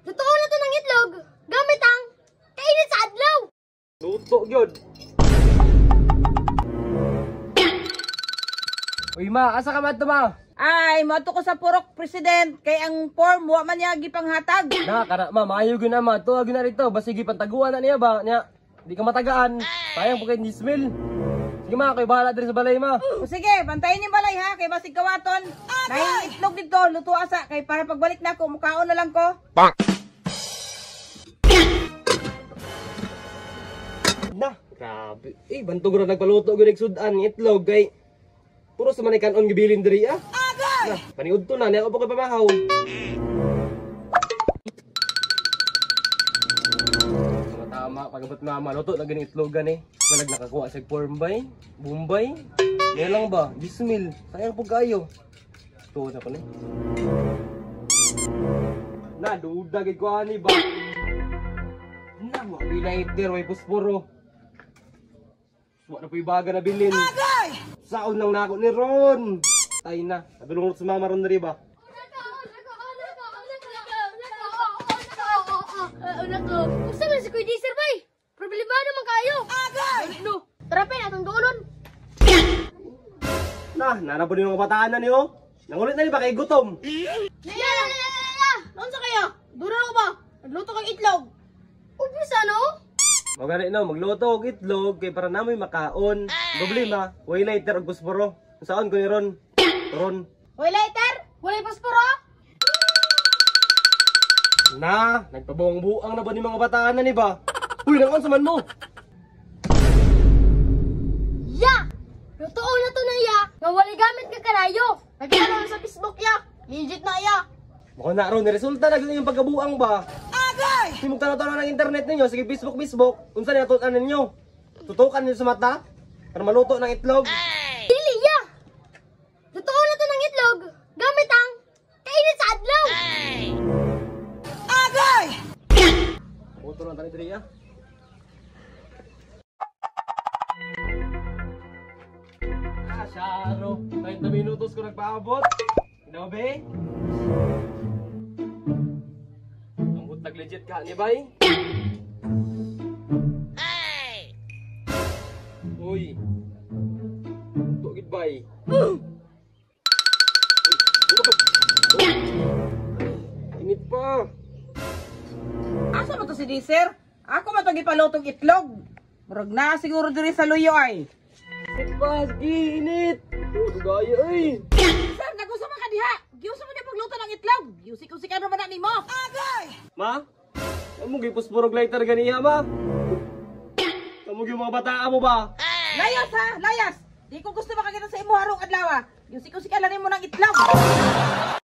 Totoo na to ng itlog gamit ang kainit sa adlaw. Luto gyud. Uy ma, asa ka man ma? Ay, moadto ko sa Purok President kay ang form wa man niya gipanghatag. Na kana ma, maayo gyud na ma. Tuwa gyud na rito, basig gipantaguan na niya ba? Nya, di ka matagaan. Sayang po kay nismil. Sige ma, kay bahala diri sa balay ma. O sige, bantayan ni balay ha kay basig kawaton. Naing itlog dito, luto asa kay para pagbalik nako mukaon na lang ko. Na, grabe. Eh, bantog ra nagpaluto gyud sudan itlog kay puro sa manay kanon gibilin diri ah. Agay! Na, paniud to na, niya ko pa kay pamahaw. Tama tama, pagabot mama, luto na gani itlog gani. Malag nakakuha sa form bay, Bombay. Ngayon lang ba? 10,000. Sayang po kayo. Ito na pa ni. Na, duda gid ko ani ba? Na, wa lighter, way pusporo. Wa na po'y baga na bilin. Agay! Saon lang nako ni Ron. Tay na. Sabi sa mama Ron diri ba? Usa man si Kuya Diesel bay. Problema naman kayo. Agay! No, tara pa atong duolon. Na, nana po yung mga bataan na niyo. Nangulit na ni ba kay gutom? Ya ya ya ya ya. Unsa kayo? Duro na ko ba? Nagluto kay itlog. Umpisa no? Magani na, magluto og itlog kay para namoy makaon. Problema, way lighter og pusporo. Saon ko ni Ron? Ron. Hoy lighter, Walay pasporo? Na, nagpabuang-buang na ba ni mga bataan na ni ba? Uy, nangon sa man mo. Ya! Totoo na to na ya, nga walay gamit ka kalayo. Nagkaroon sa Facebook ya. Legit na ya. Mukha na ron, resulta na gyud yung pagkabuang ba? Agay! Hindi mo tanaw ng internet ninyo, sige Facebook, Facebook. Unsa ni atutan ninyo? Tutukan ninyo sa mata? Para maluto ng itlog? Dili ya! Totoo na to ng itlog gamit ang kainit sa adlaw. Agay! Motor lang tani diri ah. Ah, syaro. 30 minutos ko nagpaabot. Grabe. Ang butag legit ka ni bay. Uy. Tugid bay. Uy. Init pa. Asa mo to si Diesel? Ako man to gipalutong itlog. Murag na siguro diri sa luyo ay. Init pa, sige, init. Oh, dugaya ay. Sir, nagusa man ka diha. Giusa mo ni pagluto ng itlog. Giusik-usik ano ba na nimo? Agay! Ma? Amo gyud pusporo lighter ganiya, ma? Amo gyud mga bataa mo ba? Layas ha, layas. Di ko gusto makakita sa imo harong adlaw. Giusik-usik ala nimo ng itlog.